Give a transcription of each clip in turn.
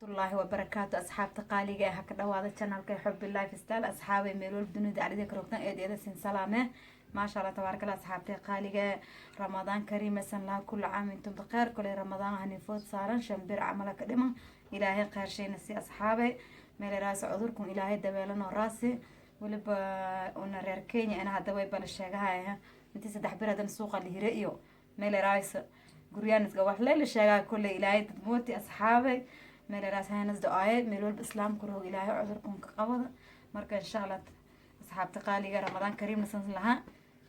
Waraxmatullaahi wabarakaatu. Asxaabta qaaliga ah, ka dhawaada channelka Xubbi Lifestyle. Asxaabay, meel walba dunida calida karogtan, eed eeda sin salaame. Maasha Allah, tabaaraka Allah. Asxaabta qaaliga, Ramadaan kariim, san laha kullu caam intum bikheer. Kule Ramadaan hanifood saaran, 5 bir camala ka dhiman. Ilaahay kheershayna si, asxaabay. Meel raasi cudurkun Ilaahay dabeelanoo raasi. Weliba una reer Kenya ina hadda way bala sheegahaya intii 3 bir haddana suuqa lihire iyo meel raaysa guryaaniska wax leela sheegaa. Kule Ilaahay dadmooti, asxaabay, meel raas hanas do-aaye. Meel walba islaamku roog, Ilaahay cudurkun ka qabada. Marka insha Allah, asxaabta qaaliga, Ramadaan kariimna san lahaa.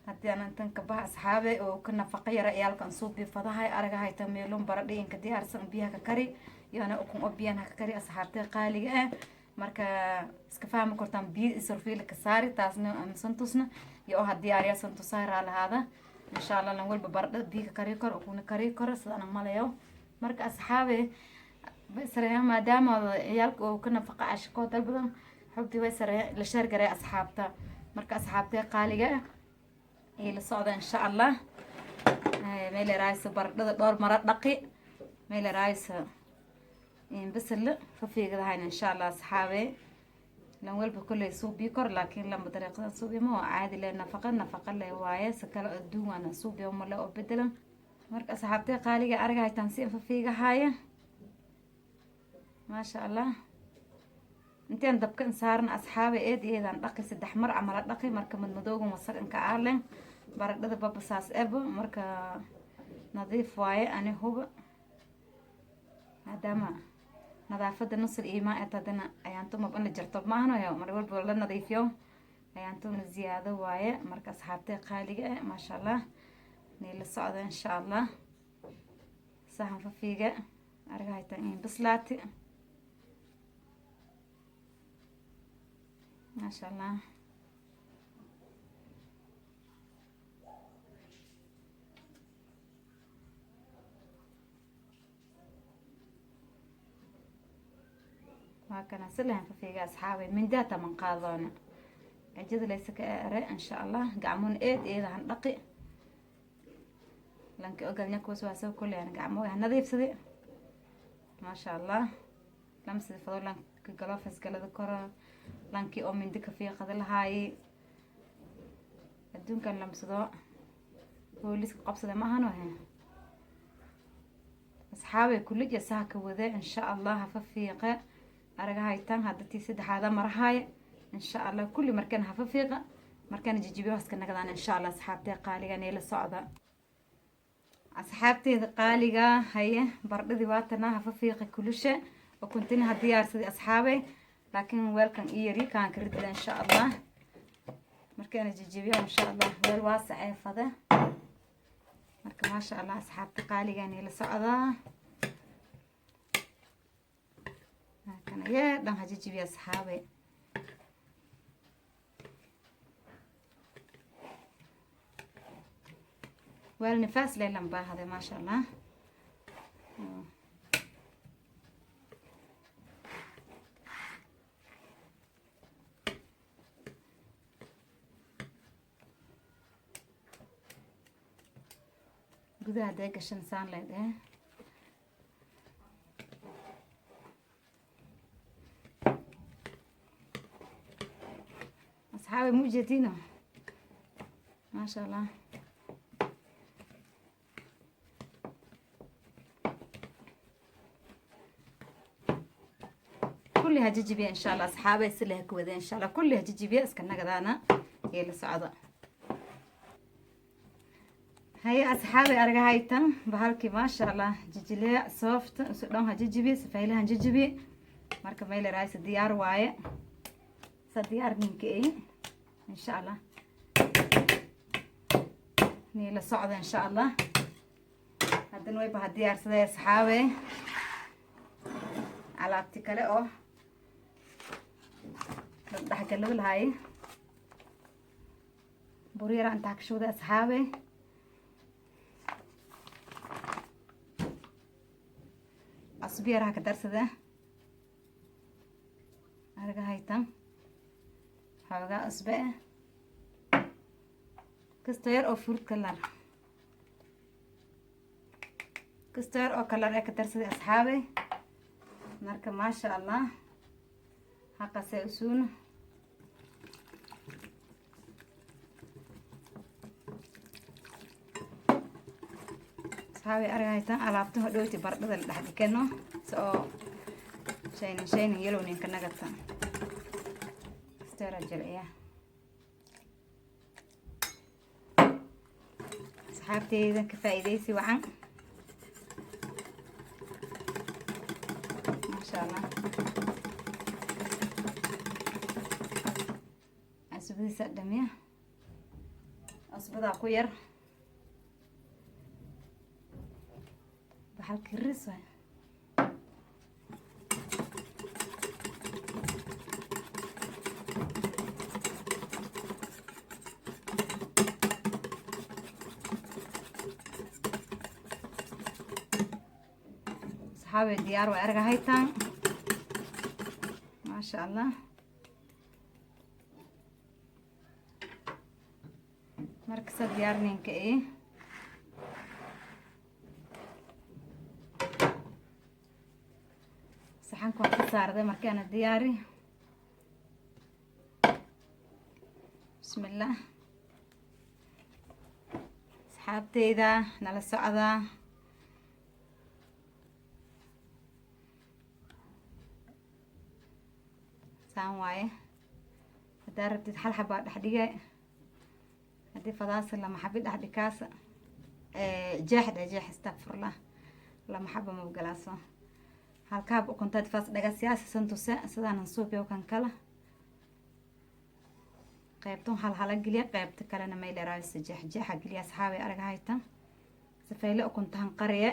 Haddii aan intan ka bax, asxaabe, oo ka nafaqa yara ciyaalkan suubi fadahay, aragahayta meelun baradhi inka diyaarsan, biyaha ka kari iyona ukun oo biyan ha ka kari, asxaabta qaaliga ah. Marka iska fahmi kartaan, biyo isorfiila ka saari, taasna santusna iyo oo ha diyaariya santusaay raalahaada. Insha Allah, lan walba baradha biyo ka kari karo, ukuna kari karo, sidaan malayo. Marka asxaabe, sare maadaama ciyaalka oo ka nafaqa cashikoo dalbadan, xubdi way sare la share garay, asxaabta. Marka asxaabta qaaliga ah ee la socda, insha Allah, meel raaysa baradhada dhowr mara dhaqi, meel raaysa basal fafiigadahayn. Insha Allah, asxaabe, lan walba kolley suubi kor, laakiin lamba dariiqadan suubi ma waa caadi le. Nafaqa nafaqa le waaye, si kale adduun waana suubi male oo bedelan. Marka asxaabtay qaaliga, araga haytaan si fafiigahaya, maasha Allah. Intaan dabka saaran, asxaabe, eed eedaan dhaqi, 3 mar camala dhaqi. Marka madmadoogan wasaq inka aalen baradhada babasaas eba. Marka nadiif waaye, ani huba, maadaama nadaafada nusul iimaan et. Haddana ayaanto mab in la jarto maahanoyo, mar walba la nadiifiyo ayaantona ziyaado waaye. Marka asxaabtay qaaliga ah, maasha Allah, nii la socda, insha Allah. Saxan fafiiga, araga haytaan in bislaati, maasha Allah. Waa kana silahan fafiiga, asxaabay. Mindi hataa man qaadoona, cijada laysa ka ere. Insha Allah, gacmoon eed eedahan dhaqi. Lanka ogalnya kuwas waa kuley gacmo ha nadiifsadi, maasha Allah. Lamsida fado lanka galofes galada koro, lankii oo mindi ka fiiqada lahaayi adduunkan lamsado booliska qabsada ma ahano he. Asxaabay, kulija saha ka wade. Insha Allah, hafa fiiqe, araga haytaan. Hadda tii saddexaada marahaaya, insha Allah. Kulli markaan hafa fiiqa, markaan jijibiyo haska nagadaan, insha Allah. Asxaabtee qaaliga, neela socda, asxaabteeda qaaliga. Haye, bardhadii waatana, hafa fiiqa kulusha oo kuntina ha diyaarsaday, asxaabay. Laakiin weelkan ii yari kaan ka ridida, insha Allah. Markaana jijibiyo, insha Allah, weel waasac ee fade. Marka maasha Allah, asxaabta qaaliga, neela socdaa. Kana yee dhan ha jijibiyo, asxaabay. Weel nifaas leelan baahade, maasha Allah. Gudaha hadee gashan saan leed eh. Asxaabi, mu jeedino, maasha Allah. Kulli ha jijibiya, insha Allah. Asxaabay, si leh ku wada, insha Allah. Kulli ha jijibiya, iska nagadaana ee la socda. Haye, asxaabay, argahaytan bahalkii, maasha Allah, jijilee soft isu dhan ha jijibi, safaylahan jijibi. Marka meel raaysa diyaar waaye, sa diyaar ninka ay, insha Allah. Nii la socda, insha Allah. Haddana way baha diyaarsaday, asxaabe, alaabti kale oo dhexgalada lahaay. Buryara intaa ka shubday, asxaabe. Cusub yaraha ka darsada, arga haytan. Xoogaa cusbe ah, kasto yar oo fruit color, kasto yar oo color ee ka darsaday, asxaabe. Marka maasha Allah, haqase usuuna. Asxaabi, argahaytan alaabta hodhowti baradhada la dhex dhikano si oo shaynin shaynin yellow ninka nagata stera jilciya. Asxaabteyda, ka faa'iidaysi wacan, maasha Allah. Cusbadiisa dhamiya, cusbadaa ku yar baxalka ris waay. Asxaabi, diyaar way, argahaytaan, maasha Allah. Markasa diyaar ninka e saxanka waan ka saarday. Markaana diyaari, bismillaah. Asxaabteyda, nala socdaa. Saan waaye. Haddaa rabtid hal xabaa dhex dhigay, haddii fadaasa lama xabi dhex dhikaasa, jeex dhe, jeex, astaqfurlah, lama xaba mabgalaaso. Halkaab ukuntaad faas dhaga siyaasa santuse sidaanan suubiyo kan kala qaybtan hal hala geliya, qaybta kalena mayleraysa jeex jeexa geliya. Asxaabay, aragahayta safeyle ukuntahan qariye,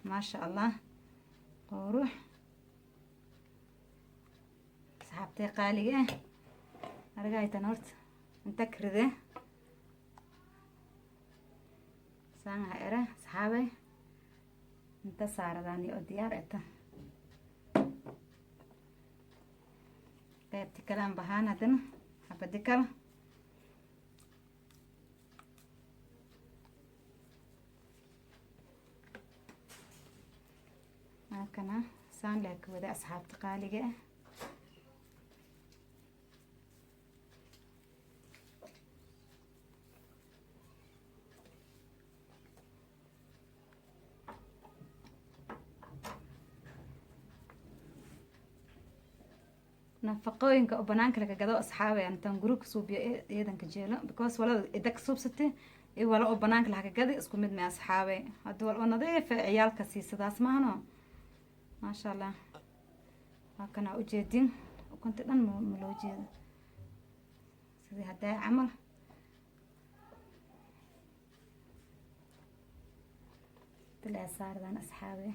maasha Allah, qurux. Asxaabtay qaaliga ah, aragahaytan horta inta kride saanha ere. Asxaabay, inta saaradani oo diyaar eta. Qaybti kale aan bahaan haddana xabadi kale. Halkana saan laa ka wada, asxaabta qaaliga ah. Nafaqooyinka oo banaanka laga gado, asxaabay, intaan guri ka suubiyo iyadanka jeelo, because walada ida ka suubsatay iyo wala oo banaanka laga gaday isku mid may. Asxaabay, hadda wal oo nadiif ah ciyaalka siisadaas maahano, maasha Allah. Waa kana ujeedin, ukunta dhan ma loo jeedo sidii haddaa camal bilaa saardan, asxaabe.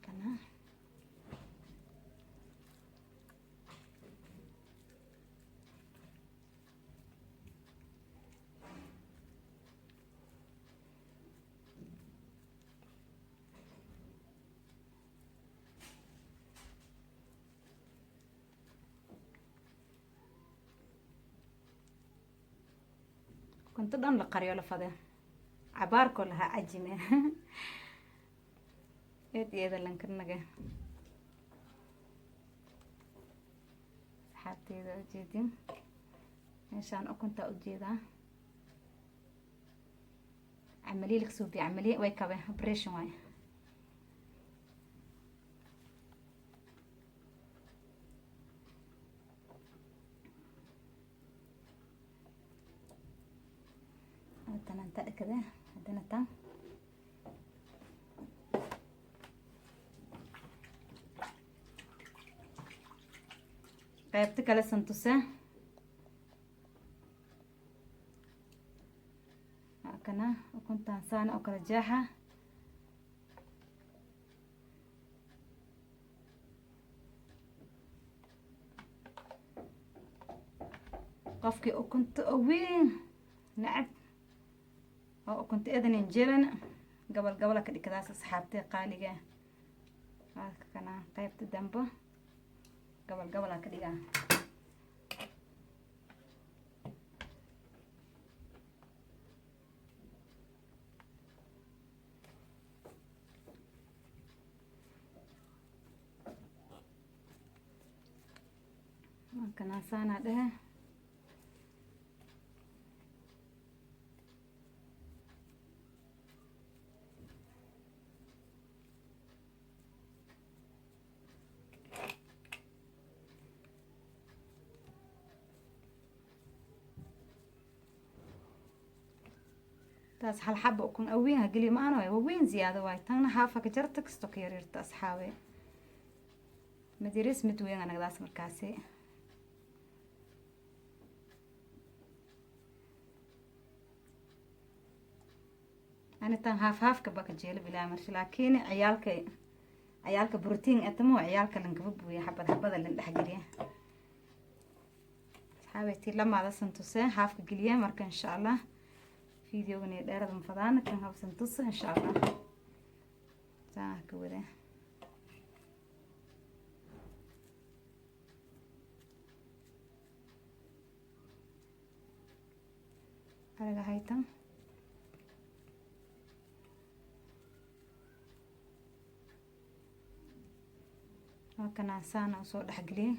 Kana ukunta dhan la qariyo la fade, cabaarkoo lahaa cajime eed iyada lankanaga. Asxaabteeda, ujeedin meeshaan ukuntaa ujeedaa. Camaliya laga suubiya, camaliya way kabe, operation waay. Tan inta dhakade haddana tan qaybta kale santuse. Kana ukuntaan saana oo kala jeexa. Qofkii ukunta oo weyn nacab oo ukunta eedanin jeelan, gobol gobola ka dhigadaas. Asxaabtay qaaliga, kana qaybta dambe. Gobol gobolaa ka dhigaa. Markanaasaanaa dhehe. Taas hal xaba ukun aweyn ha geliyo ma ana, waweyn ziyaado waay. Tanna haafa ka jarta, kasto ka yaryarta, asxaabe. Mid yaris, mid weyn anagdaas markaasi. Ani tan haaf haafka baka jeelo bilaa marsha, laakiin ciyaalka brotiin atamo, ciyaalka lankaba buuya, xabad xabada lan dhexgeliya. Asxaabe, tii lamaada santuse haafka geliya. Marka insha Allah videogan iyo dheerada mafadaan kan habsan tusa insha Allah saa ka wada. Araga haytan waa kana, saana usoo dhexgeliyay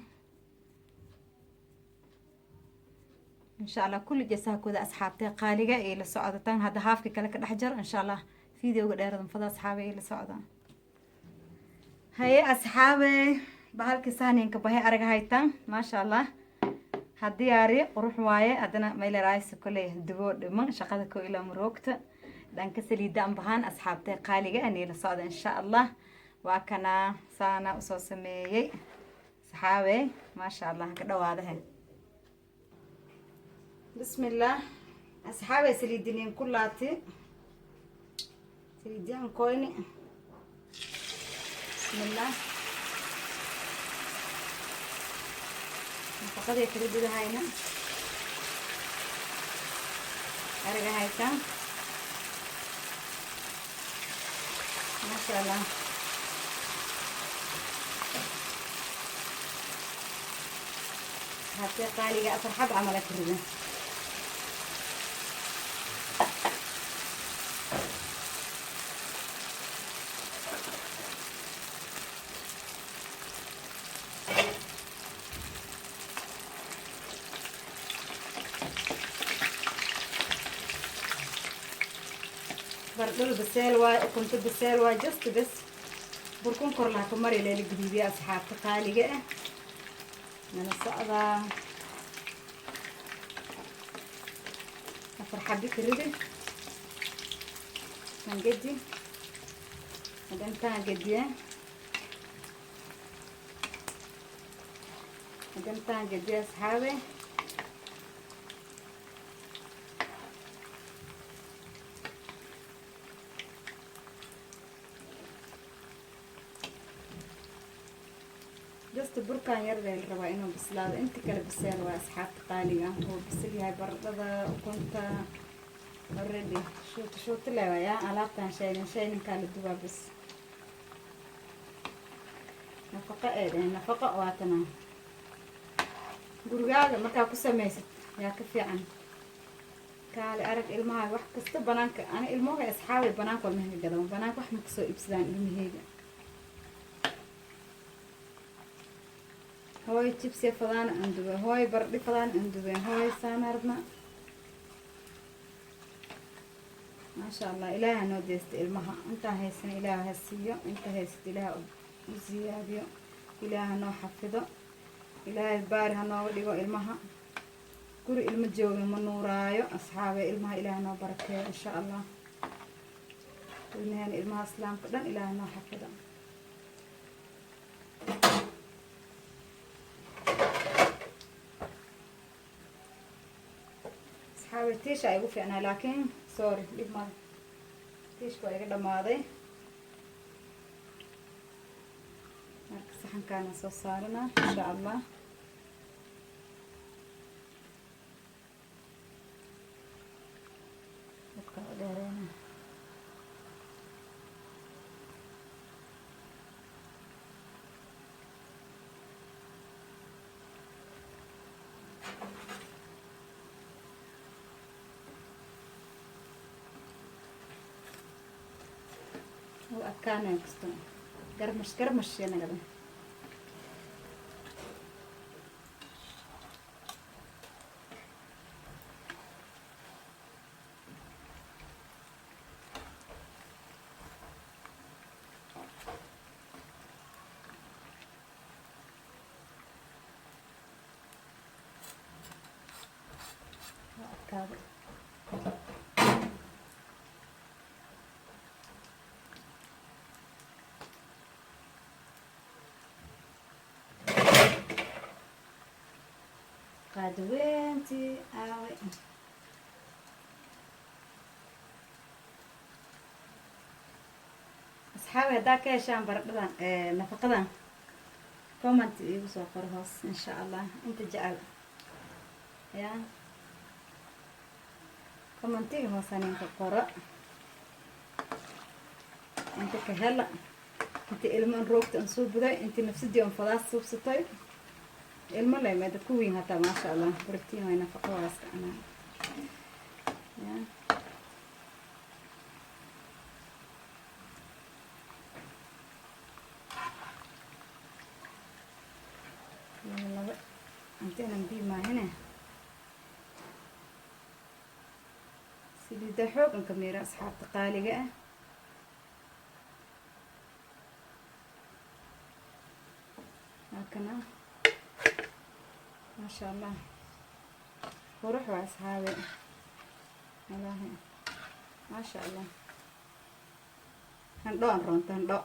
insha Allah. Kulli jasaakooda, asxaabtay qaaliga ee la socdataan. Hadda haafka kale ka dhex jaro insha Allah. Videoga dheerada mafada, asxaabe, ee la socda. Haye asxaabe, bahalkii sahninka bahay, araga haytaan, maasha Allah. Haddii qurux waaye. Haddana maylerayso koley duboo dhiman shaqada ko ilaa muroogta dhanka saliida an bahaan. Asxaabtay qaaliga anii la socda insha Allah. Waa kana saana usoo sameeyey, saxaabe, maasha Allah. Ka dhawaadahe, bismillah. Asxaabe, saliidiniin ku laati, saliidiyan koyni. Bismillah, nafaqadii kala gudahayna, araga haytaan, maasha Allah. Asxaabtay qaaliga, 4 xab camala ka rida. Baradhada baseel waay, ukunta baseel waay, just bes burkun kor laha ku mari leela guduudiya. Asxaabta qaaliga ah, nala socdaa. 4 xabi ka ridi kan gedi. Hadda intaan gediya, hadda intaan gediya, asxaabe. Just burkan yar baa la rabaa inuu bislaado, inta kale biseel waa, asxaabta qaaliga. Uu bisil yahay baradhada, ukunta already shuuti shuuti le waaya. Alaabtan shaynin shayninkaa la dubaa bas. Nafaqo ee dhehen, nafaqo waatana. Gurigaaga markaa ku samaysid yaa ka fiican. Kaale arag, ilmaha wax kasta banaanka. Ani ilmaha, asxaabay, banaanka walmaha gadan, banaanka wax ma kasoo iibsadaan ilmaheyga. Hooy jibsiya fadaan andube, hooy bardhi fadaan andube, hooy saanarna. Maasha Allah, Ilaaha noo deesta ilmaha. Intaan haysana Ilaaha ha siiyo, inta haysata Ilaaha u siyaadiyo, Ilaaha noo xafido, Ilaahay baari ha nooga dhigo ilmaha. Guri ilmo jooga ma nuuraayo, asxaabe. Ilmaha Ilaaha noo barakeeyo insha Allah. Ilmaheena, ilmaha islaamka dhan Ilaaha noo xafido. Asxaabe, tiisha ay igu fiicnaa, laakiin sorry, dhib male, tiishka waa iga dhamaaday. Marka saxankaana soo saarana insha Allah. Dadka u dheereena. Adkaanaya kasto garmash garmash yanagada. Waa adkaada. Qaadaweyntii aaway? Asxaabi, haddaa ka heshaan baradhadan nafaqadan, comment iigu soo qoro hoos, insha Allah. Inta jecel ya commentiga hoos aninka qoro, inta ka hela, inta ilmo an roogta an soo buday, inta nafsadii an fadaas suubsatay. Ilmo leh dadku weyn hataa, maasha Allah, borotiin way, nafaqo waa iska cunaa ya. Laba intaynan bi maahine, saliida xoog an ka miira, asxaabta qaaliga ah. Halkana, maasha Allah, qurux waa, asxaabe. Wallaahi, maasha Allah, handho an roonto handho.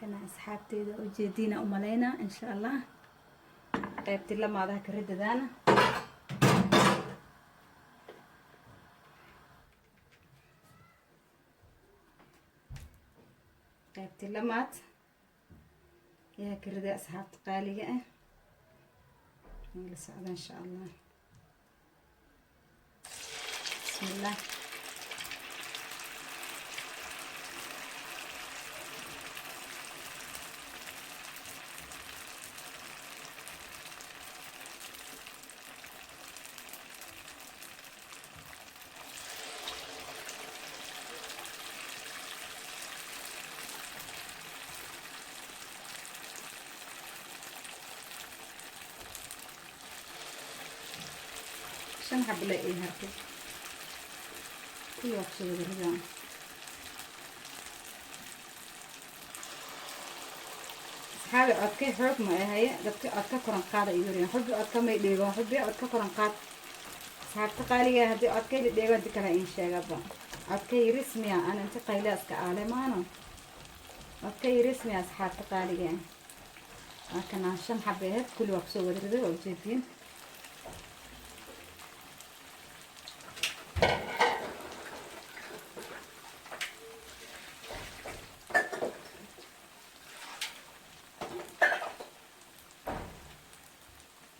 Kana asxaabteyda ujeediina umalaynaa, insha Allah. Qaybtii lamaadaha ka ridadaana. Qaybtii lamaad yaa ka riday, asxaabta qaaliga ah, la socda, insha Allah. Bismillah. Shan xabo le ii hartay, kuwii waa kusoo wada ridaa. Asxaabi, codkay xoog ma ahaye, dadka codka koran qaada igu yireen. Xubbi, codka may dheego. Xubbi, codka koran qaad. Asxaabta qaaliga, haddii codkay la dheego, hadii kale in sheegaba. Codkay rasmiya aan inta qayla iska aale maano, codkay rasmiya. Asxaabta qaaliga, waa kana, shan xabo ahayd, kulli waa kusoo wada riday, waa ujeediin.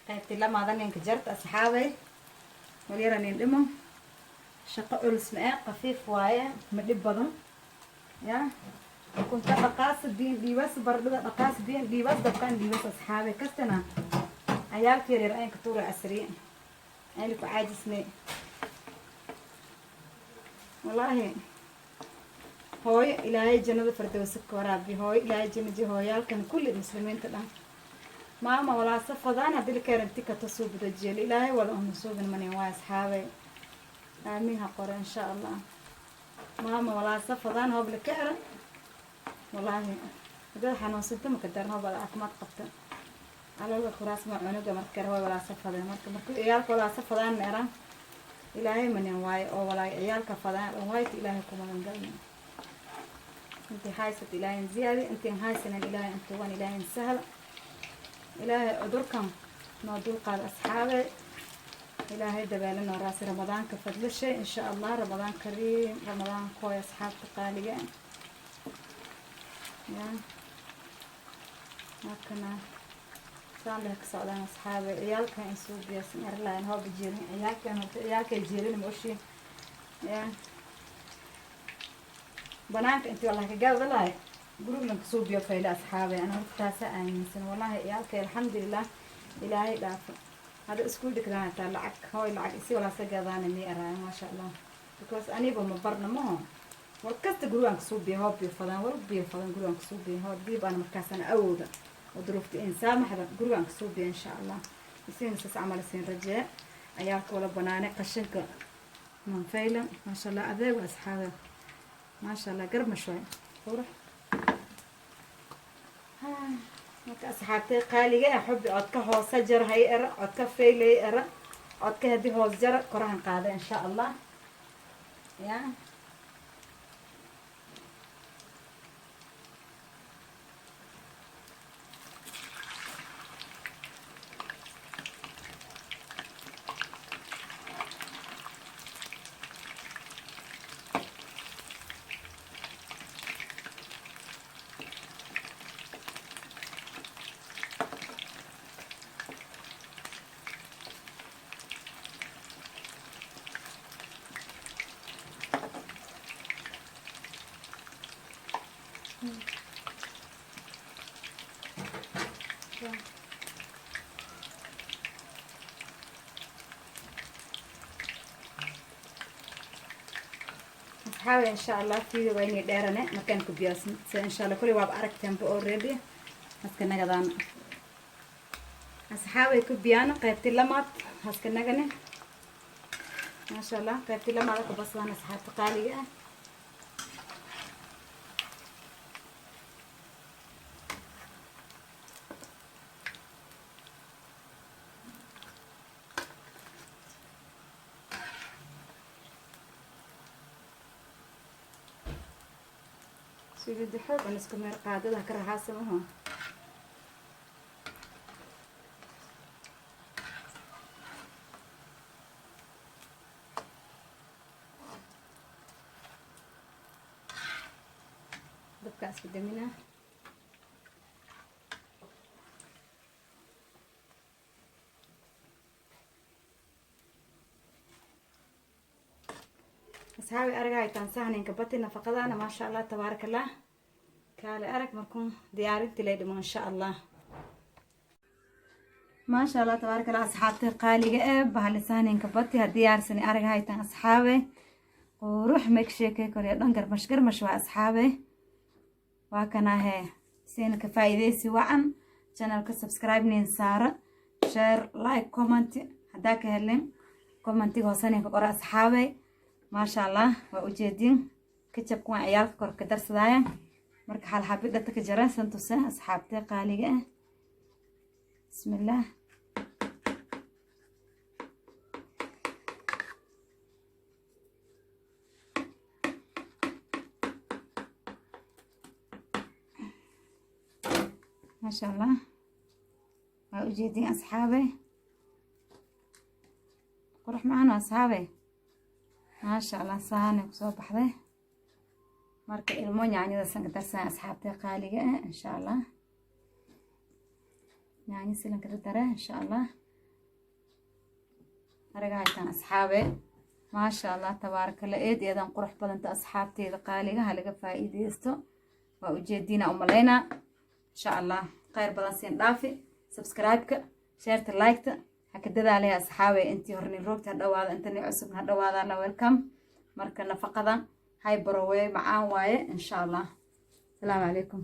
Qaybtii lamaada ninka jarta, asxaabay, walyara nin dhimo. Shaqo culus ma ee, qafiif waaye, ma dhib badan ya. Ukunta dhaqaas, biin dhiibas, baradhada dhaqaas, biin dhiibas, dabkaan dhiibas, asxaabay. Kastana cayaalka yaryar ayan ka tuura casriye ayna ku caajisnay. Wallaahi, hooyo Ilaahay jannada fardowsa ka waraabi. Hooyo Ilaahay jannaji, hooyaalkan kulli muslimiinta dhan. Maama walaasa fadaan haddii la keenanti kato suubada jeel Ilaahay wada una suubin manin waa. Asxaabay, aamiin ha qoro, insha Allah. Maama walaasa fadaan hoob la ka era. Wallaahi, haddaad xanuunsanta maka daran, hoob aad caafimaad qabta, caloolka kuraas ma cunuga marka hooy walaasa fadaan. Marka ciyaalka walaasa fadaan eraan, Ilaahay manin waayo oo walaa ciyaalka fadaan dhan waayta. Ilaahay ku magan galna. Intii haysat Ilaahay ziyaadi, intiin haysanan Ilaahay intuwan, Ilaahay sahla. Ilaahay cudurkan noo dulqaad, asxaabe. Ilaahay dabaala noo raasi Ramadaanka fadlishay, insha Allah. Ramadaan kariim, Ramadaan kooy, asxaabta qaaliga ya. Markana saan leh ka socdaan, asxaabe. Ciyaalka in soo biyaasan erlahan hooba jeelin ciyaalkan, horta ciyaalkay jeelin ma oshi ya. Banaanka intii wallahi ka gaadada lahay, guriglan kasoo biyo fayle, asxaabe. Ana horta taasa aaminsan. Wallahi, ciyaalkay, alxamdulilah, Ilaahay dhaafo. Hada iskuul dhigdaan hataa lacag, hooy lacag isi walaasa gadaana mi araayo, maasha Allah, because aniba ma barna maho. War kasta gurigaan kasuu biyo, hoob biyo fadaan, war biyo fadan gurigaan kasuu biyo, hoob diib aan markaasaan awooda oo duruufta in saamaxda gurigaan kasuu biyo, insha Allah. Isiin sas camal isiin rajee. Ciyaalka wala banaane, qashinka manfayla, maasha Allah. Adeeg asxaabe, maasha Allah, garmash waay, qurux. Marka asxaabtay qaaliga ah, Xubbi codka hoose jar hay era, codka faylay era, codka haddii hoos jara korahan qaada, insha Allah. Ya asxaabe, insha Allah video waa inay dheerane markaan ku biyaasan insha Allah. Kulli waaba aragteenba already. Haska nagadaan asxaabay, ku biyaano qaybti lamaad haska nagane, maasha Allah. Qaybti lamaad ka baslaan, asxaabta qaaliga ah. Saliida xoog aan isku meer qaadada ka raxaasamaho. Dabka isku damina. Asxaabi, arag haytaan sahninka bati nafaqadana, maasha Allah, tabaaraka Allah. Kaale arag markuu diyaarintii lay dhimo, insha Allah, maasha Allah, tabaaraka Allah. Asxaabta qaaliga ee bahali sahninka bati ha diyaarsani, arag haytaan asxaabe, qurux make sheekay koriya dhan, garmash garmash waa asxaabe. Waa kanahee siina ka faa'iidaysi wacan. Channelka subscribe nin saara, share, like, comment. Haddaa ka helin, commentiga hoosaninka qora, asxaabe. Maasha Allah, waa ujeedin ketchupka waan ciyaalka kor ka darsadaaya. Marka hal xabid dhata ka jara santuse, asxaabtee qaaliga ah. Bismillaah. Maasha Allah, waa ujeedin asxaabe, qurux macano asxaabe, maasha Allah. Saane kusoo baxday. Marka ilmo yaanyada san ka darsan, asxaabtay qaaliga ah, insha Allah. Yaanyo silan ka dare, insha Allah. Araga haytaan asxaabe, maasha Allah, tabaaraka Allah. Eed eedan qurux badanta, asxaabteyda qaaliga, ha laga faa'iideysto. Waa ujeediina umalaynaa, insha Allah. Khayr badan siin dhaafi. Subscribe-ka, shareta, like-ta ha ka dadaalaya, asxaabe. Intii horni roogta ha dhawaada, intani cusubna ha dhawaadana, welcome. Marka nafaqada hay barowey, macaan waaye, insha Allah. Asalaamu calaykum.